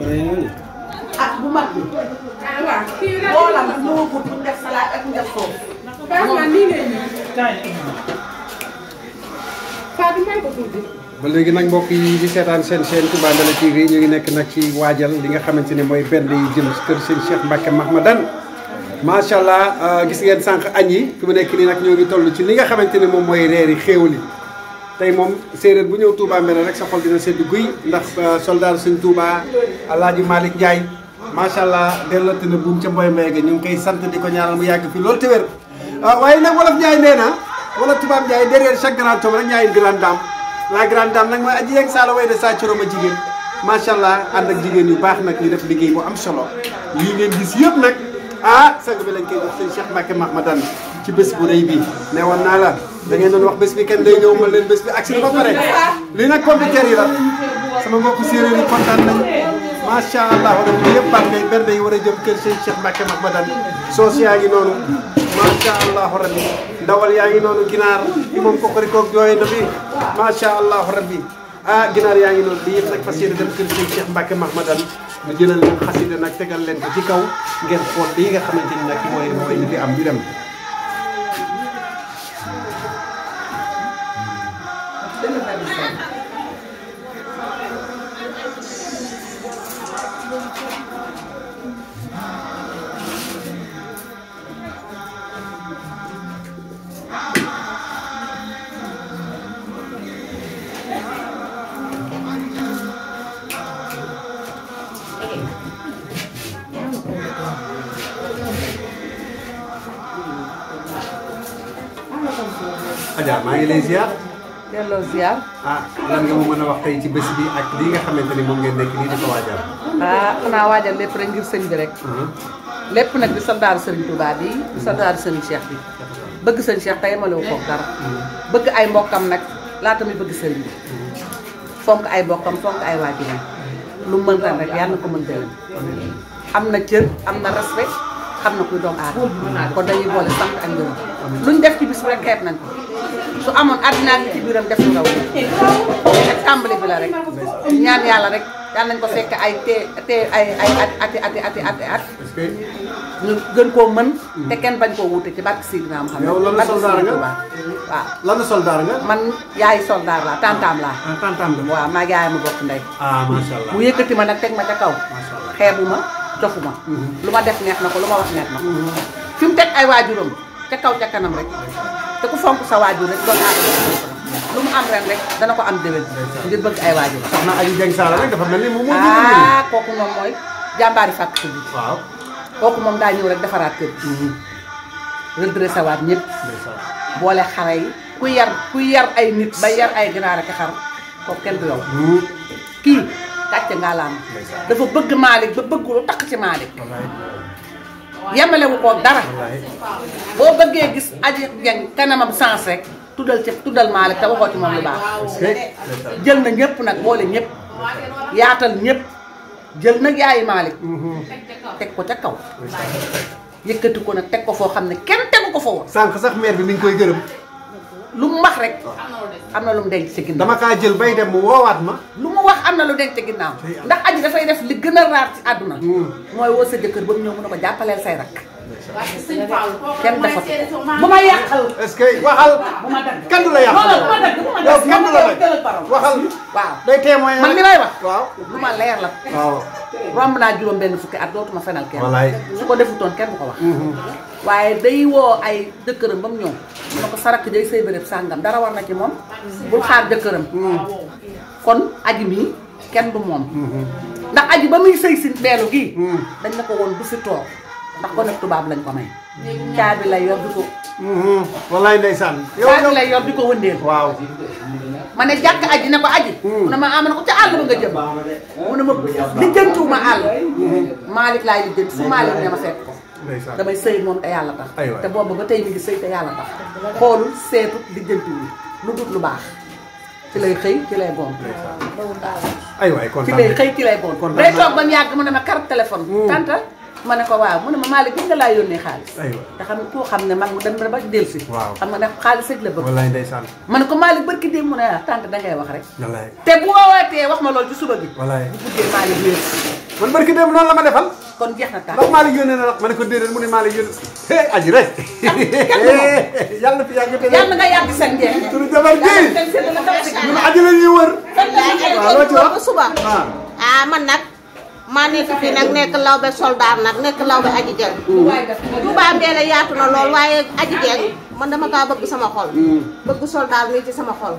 ah bu mag bi. waaw kii la boo la moo gudd bu def salade ak def soow. moom nii ngay ñëw. Fatou may ko tuuti. ba léegi nag mbokk yi di seetaan seen chaîne Touba Mbella TV ñu ngi nekk nag ci waajal li nga xamante ne mooy benn yi jëm kër seen Cheikh Mbacke Mahmadan macha allah gis ngeen sànq añ yi fi mu nekk nii nag ñoo ngi toll ci li nga xamante ne moom mooy reer yi xéewal yi tey moom séeréer bu ñëw Touba Mbella rek sa xol dina sedd guy ndax soldat Sëñ Touba Alaaji Malick Ndiaye macha allah dellooti na buum ca mboy mbay ga ñu ngi koy sant di ko ñaanal mu yàgg fi loolu te wér waaye nag wolof Ndiaye nee na wala tubaab Ndiaye derrière chaque grand homme rek ñaay une grande dame la grande dame nag mooy aji yeeg saala way de sa coroma jigéen macha allah ànd ak jigéen yu baax nag ñu def liggéey bu am solo lii ngeen gis yëpp nag sang bi lañ koy jox seen Cheikh Mbacke Mahmadan ci bés bu rëy bi ne woon naa la da ngeen doon wax bés bi kenn day ñëw ma leen bés bi agsi na ba pare lii nag computer yi la sama mbokku séeréer yi kontaan nañ macha allah wala lii yëpp baax ngay bernde yi war a jëm kër seen Cheikh Mbacke Mahmadan soos yaa ngi noonu macha allah rabbi ndawal yaa ngi noonu ginaar bi moom kokorikoog jooye na bi macha allah rabbi ginaar yaa ngi noonu lii yëpp nag fas yéene dem kër seen Cheikh Mbacke Mahmadan mu jëlal leen xasida nag tegal leen ko ci kaw ngeen xool lii nga xamante ni nag mooy li fi am ñu dem. Adja maa ngi lay ziar. delloo ziar. lan nga ma mën a wax tey ci bés bi ak lii nga xamante ni moom ngeen nekk nii di ko waajal. xanaa waajal lépp rek ngir sëñ bi rek. lépp nag di soldaaru sëriñ Touba bi di soldaaru sëriñ Cheikh bi. bëgg sëñ Cheikh tey malewu koog dara. bëgg ay mbokkam nag laata muy bëgg sëriñ bi. fonk ay mbokkam fonk ay waajuram. lu mu mën ren rek yàlla na ko mën déwén. am na cër am na respect xam na kuy doomu aadama. kon dañuy boole sant ak ngërëm. luñ def ci bis bi rek xeeb nañ ko. su amoon àddina ak ci biiram def lu raw rek tàmbali bi la rek ñaan yàlla rek yal nañ ko fekk ay ay ati at ñu gën koo mën te kenn bañ koo wuute ci barke Seydina Muhammad. yow lan la soldaar nga waaw lan la soldaar nga man yaayu soldaar laa tantaam laa tantaam nga waaw maa yaay ma bokk ndey macha allah mu yëkkati ma nag teg ma ca kaw xeebu ma cofu ma lu ma def neex na ko lu ma wax neex na ko fi mu teg ay waajuram ca kaw ca kanam rek te ku fonk sa waajur rek doon naa lu mu am ren rek dana ko am déwén ngir bëgg ay waajur. soxna Aliou Dieng Sall rek dafa mel ni moom kooku moom mooy jàmbaari fàkk kër gi. waaw kooku moom daa ñëw rek defaraat kër gi. redressé waat ñëpp. boole xare yi ku yar ay nit ba yar ay ginaar ak xar kooku kenn du yow. kii gàcce ngaa laam dafa bëgg Malick ba bëgg lu takk ci Malick. yemalewu ko dara boo bëggee gis aji Dieng kanamam sens rek tuddal Malick te waxoo ci moom lu baax jël na ñëpp nag boole ñëpp yaatal ñëpp jël nag yaayi Malick teg ko ca kaw yëkkati ko nag teg ko foo xam ne kenn tegu ko fa woon. sànq sax maire bi mi ngi koy gërëm lu mu wax rek am na lu mu denc ci ginnaaw. dama kaa jël bay dem mu woowaat ma. lu mu wax am na lu denc ci ginnaaw ndax aji dafay def li gën a raar ci àdduna. mooy woo sa jëkkër ba mu ñëw mën a ko jàppaleel say rakk. kenn dafa bu ma yàqal. est-ce que waxal. bu ma dagg kenn du la yàqal. non bu ma dagg bu ma yow kenn du la dagg waxal. waaw day témoin man li may wax. waaw lu ma leer la. waaw. romb naa juróom benn fukki at dootuma fenal kenn. wallaay su ko defutoon kenn du ko wax. waaye day woo ay jëkkëram ba mu ñëw. mu ne ko sarak day sëy béréb sàngam dara war na ci moom. bul xaar jëkkëram. kon aji mii kenn du moom. ndax aji ba muy sëy si beelu gii. dañ na ko woon du fi toog ndax ko nekk tubaab lañ ko may. caabi lay yor di ko. wallaay ndeysaan. caabi lay yor di ko wëndeel. waaw. ma ne jàkk aji ne ko aji. mu ne ma am na ko ca àll ba nga jëm. mu ne ma lijjantiwuma àll. Malick laay lijjanti fu Malick ne ma fekk ko. damay sëy moom te yàlla tax. te boobu ba tey mi ngi sëy te yàlla tax. xoolul seetut lijjantiwul lu dut lu baax. ci lay xëy ci lay gont. aywaay kontaan ci lay xëy ci lay gont. day toog ba mu yàgg mu ne ma carte téléphone. tanta ma ne ko waaw mu ne ma Malick gis nga laa yónnee xaalis. te xam koo xam ne mag mu dem na ba dellusi. waaw xam nga ne xaalis rek la bëgg. wallaay ndeysaan. ma ne ko Malick barki démb mu ne ah tante dangay wax rek. wallaay te bu woowatee wax ma loolu ci suba bi. wallaay bu guddee Malick wéer man barki dem noonu la ma defal. kon jeex na taal. ndax maa la yónnee na ma ne ko déedéet mu ne maa la yónnee. aji rek. yàlla na fi yàgg te yàlla nga yàgg seen jeex. turu jabar ji. ñun aji la ñuy wër. waaw loo ci wax suba. Man nag maa nekk fii nag nekk lawbe soldaar nag nekk lawbe Aji Dieng. Touba Mbella yaatu na lool waaye Aji Dieng man dama kaa bëgg sama xol. bëgg soldaar nii ci sama xol.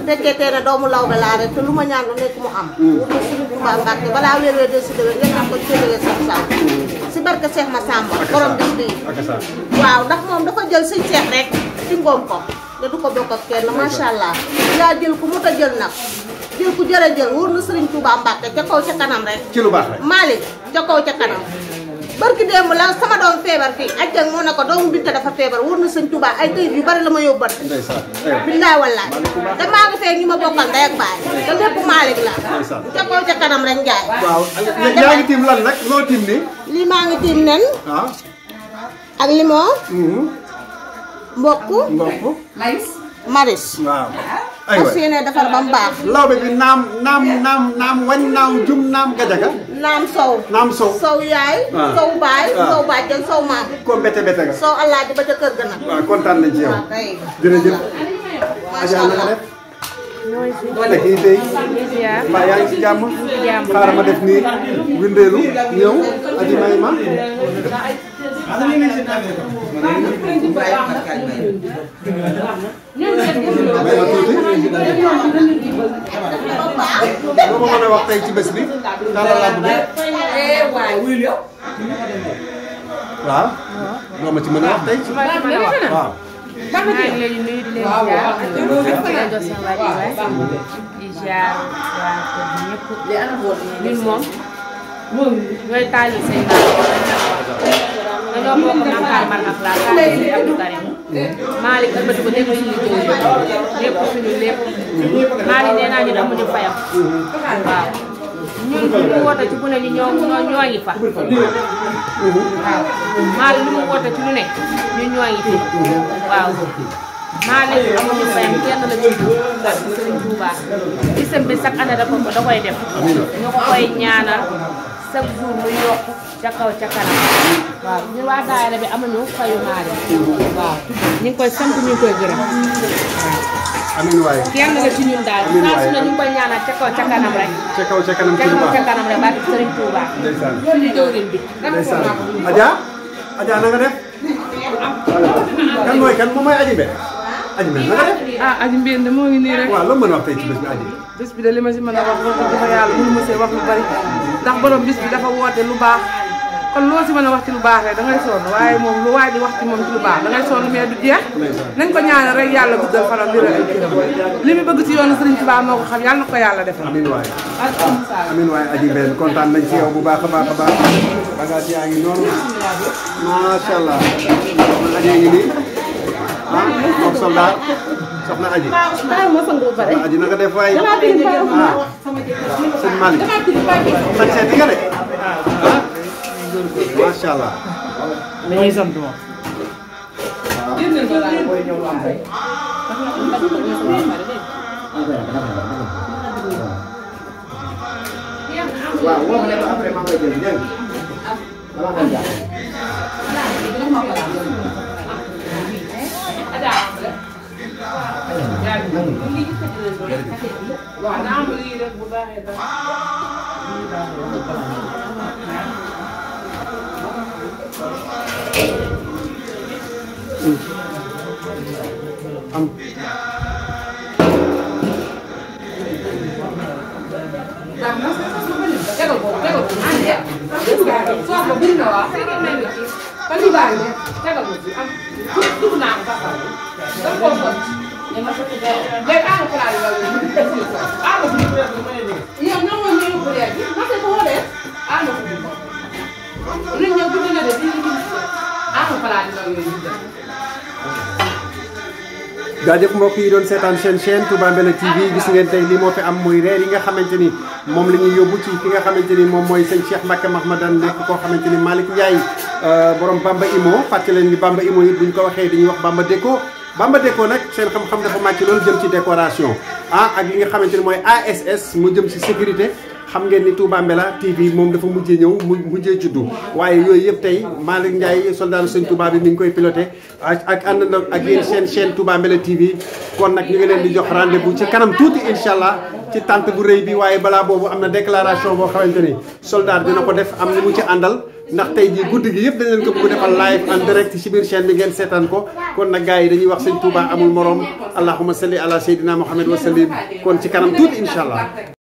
fekkee tey ne doomu lawbe laa rek te lu ma ñaan lu nekk mu am. wut na suñu Touba Mbacke balaa weer de si déwén yéen a ko séddale Cheikh Sall. si barke Cheikh Massamba borom bis bii. waaw ndax moom dafa jël sëñ Cheikh rek ci ngoom ko te du ko bokk ak kenn macha allah. yaa jël ku mu ta jël nag. jël ku jërë jël wóor na Serigne Touba Mbacke ca kaw ca kanam rek. ci lu baax rek Malick ca kaw ca kanam. barki démb la sama doom feebar fii Aji Dieng moo ne ko doomu Binta dafa feebar wóor na Serigne Touba ay këyit yu bari la ma yóbban. billaay wallaay. te maa ngi fee ñu ma bokkal ndey ak baay. te lépp Malick la. ca kaw ca kanam rek Ndiaye. waaw yaa ngi tiim lan nag loo tiim nii. lii maa ngi tiim nen. waaw. ak limon. mbokk. maris. waaw. aywa fas yéene defar ba mu baax. lawbe bi naam wañ naaw jum naam gajaga. naam sow. naam sow. sow yaay. sow baay. sow bàjjen sow maam. ko bete ga. sow alaaji ba ca kër ga nag. waaw kontaan nañ ci yow. waaw kay. jërëjëf. macha Adja na nga allah. def. nekk yi tey. mbaa yaa ngi ci jàmm. xaaral ma def nii windeelu ñëw aji may ma. may ma tuuti. loo ma mën a wax tey ci bés bi. tàllal làmb bi. waaw. loo ma ci mën a wax tey. waaw. maa ngi leen di nuyu di leen ziar di leen jox seen wàccuwaay di ziar waa kër gi ñëpp ñun moom ñooy taali say dañoo bokk Namkar man ak laa taali say Abdou Karim Malick ëmbati ko dégg suñu jëw lépp suñu lépp Malick nee naa ñun amuñu fayam waaw ñun lu mu woote ci bu ne ñu ñoo ngi fa waaw Malick lu mu woote ci lu ne ñun ñoo ngi fi waaw Malick amuñu fayam kenn la ci parce que Serigne Touba gisam bi chaque année da koy def ñu ko koy ñaanal chaque jour mu yokk ca kaw ca kanam waaw ñun waa daayira bi amuñu fayu Malick waaw ñu ngi koy sant ñu ngi koy gërëm amiin waay. kenn la ci ñun daal saa su ne ñu ngi koy ñaanal ca kaw ca kanam rek ca kaw ca kanam ca ci lu kaw baax. ca kanam rek barke Serigne Touba ndeysaan. suñu jëwriñ bi ndeysaan. Adja na nga def. kan mooy kan moom mooy aji be. aji be na nga def. Aji Mbène de moo ngi nii rek. waaw loo mën a wax tey ci bés bi aji. bés bi de li ma si mën a wax wax dafa yàlla mënu ma see wax lu bari ndax borom bis bi dafa woote lu baax kon loo si mën a wax ci lu baax rek da ngay sonn waaye moom lu waay di wax ci moom ci lu baax da ngay sonn mais du jeex nañ ko ñaanal rek yàlla guddal fanam wéral ay cëram li mu bëgg ci yoonu Serigne Touba moo ko xam yàlla na ko yàlla defal. amiin waay. amiin waay aji Mbène kontaan nañ ci yow bu baax a baax a baax. bagage yaa ngi noonu. macha allah. soxna aji ngi nii. moom soldat soxna aji. soxna aji na nga def waay. sëñ Malick. sañ seeti nga de. macha allah. dañuy sant moom. waaw woo ma ne ko après maa ngi lay jël dégg nga balaa ngay jàpp. am. jaajëf mbokk yi doon seetaan chaîne Touba Mbella TV gis ngeen tey lii moo fi am muy reer yi nga xamante ni moom la ñuy yóbbu ci ki nga xamante ni moom mooy sëñ Cheikh Mbacke Mahmadan nekk koo xamante ni Malick Ndiaye borom Bamba Imo fàtte leen ni Bamba Imo yi buñ ko waxee dañuy wax Bamba Déco Bamba Déco nag seen xam-xam dafa màcc loolu jëm ci décoration ak li nga xamante ni mooy ASS mu jëm ci sécurité xam ngeen ni Touba Mbella TV moom dafa mujjee ñëw mujjee juddu waaye yooyu yëpp tey Malick Ndiaye soldaaru sëñ Touba bi mi ngi koy piloté ak àndandoo ak yéen seen chaîne Touba Mbella TV kon nag ñu ngi leen di jox rendez-vous ci kanam tuuti incha allah ci tànt bu rëy bi waaye balaa boobu am na déclaration boo xamante ni soldat dina ko def am ni mu ci àndal ndax tey jii guddi gi yëpp dañ leen ko bëgg defal live en direct ci biir chaîne bi ngeen seetaan ko kon nag gars yi dañuy wax sëñ Touba amul morom allahumma salli ala sayyidina Muhammad wa sallim kon ci kanam tuuti incha allah